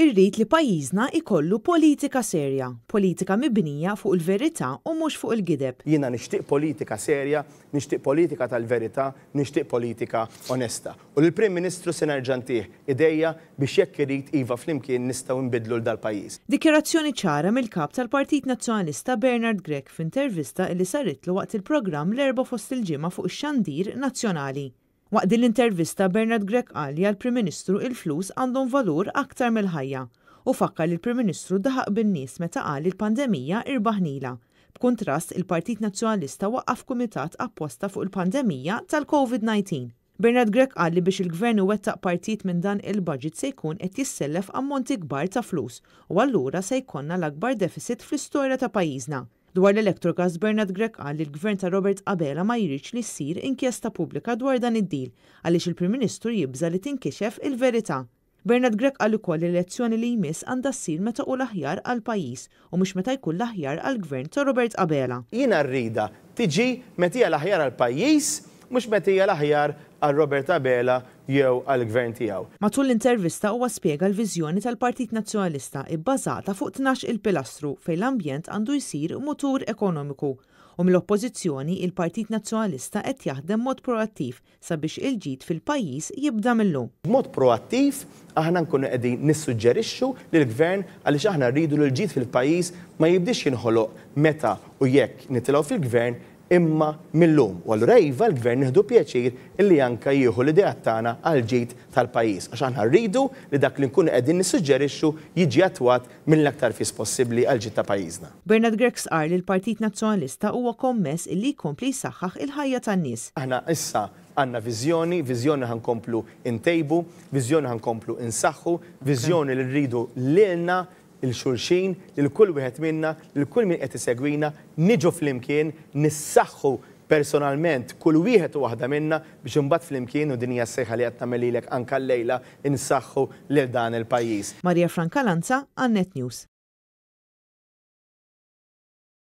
Irrid li pajjiżna jkollu politika serja, politika mibnija fuq il-verità u mhux fuq il-gideb. Jiena nixtieq politika serja, nixtieq politika tal-verità, nixtieq politika onesta. U lill-Prim Ministru se nerġa' ntih idejja biex jekk irid iva flimkien nistgħu nbiddlu 'l dal-pajjiż. Dikjarazzjoni ċara mill-Kap tal-Partit Nazzjonalista Bernard Grech f'intervista illi saritlu waqt il-programm L-Erbgħa Fost il-Ġimgħa fuq ix-xandir nazzjonali. Waqt din l-intervista Bernard Grech qal li għall-Prim Ministru il-flus għandhom valur aktar mill-ħajja. Hu fakkar li l-Prim Ministru daħaq bin-nies meta qal li l-pandemija irbaħnilha. B'kuntrast, il-Partit Nazzjonalista waqqaf kumitat apposta fuq il-pandemija tal-Covid 19. Bernard Grech qal li biex il-Gvern iwettaq partijiet minn dan il-budget se jkun qed jissellef ammonti kbar ta' flus u allura se jkollna l-akbar deficit fl-istorja ta' pajjiżna. Dwar l-Electrogas, Bernard Grech qal li l-Gvern ta' Robert Abela ma jridx li ssir inkjesta pubblika dwar dan id-deal għaliex il-Prim Ministru jibża' li tinkixef il-verità. Bernard Grech qal ukoll li l-elezzjoni li jmiss għandha ssir meta hu l-aħjar għall-pajjiż u mhux meta jkun l-aħjar għall-Gvern ta' Robert Abela. Jiena rridha tiġi meta hija l-aħjar għall-pajjiż mhux meta hija l-aħjar għal Robert Abela jew għall-Gvern tiegħu. Matul l-intervista huwa spjega l-viżjoni tal-Partit Nazzjonalista ibbażata fuq 12 il-pilastru fejn l-ambjent għandu jsir mutur ekonomiku u mill-Oppożizzjoni il-Partit Nazzjonalista qed jaħdem mod proattiv sabiex il-ġid fil-pajjiż jibda mil-lum. B'mod proattiv aħna nkunu qegħdin nissuġġerixxu lill-Gvern għaliex aħna rridu li l-ġid fil-pajjiż ma jibdiex jinħoloq meta u jekk nitilgħu fil-Gvern imma mil-lum. U allura iva l-Gvern nieħdu pjaċir illi anke jieħu l-ideat tagħna għall-ġid tal-pajjiż għax aħna rridu li dak li nkunu qegħdin nissuġġerixxu jiġi attwat mill-aktar fis possibbli għall-ġid ta' pajjiżna. Bernard Grech stqarr li l-Partit Nazzjonalista huwa kommess illi jkompli jsaħħaħ il-ħajja tan-nies. Aħna issa għandna viżjoni, viżjoni ħa nkomplu ntejbu, viżjoni ħa nkomplu nsaħħu, viżjoni li rridu lilna, lil xulxin, lil kull wieħed minna, lil kull min qed isegwina, niġu flimkien, nissaħħu personalment kull wieħed u waħda minna biex imbagħad flimkien, u din hija s-sejħa li qed nagħmel lilek anke llejla, insaħħu lil dan il-pajjiż. Maria Franca Lanza għal Net News.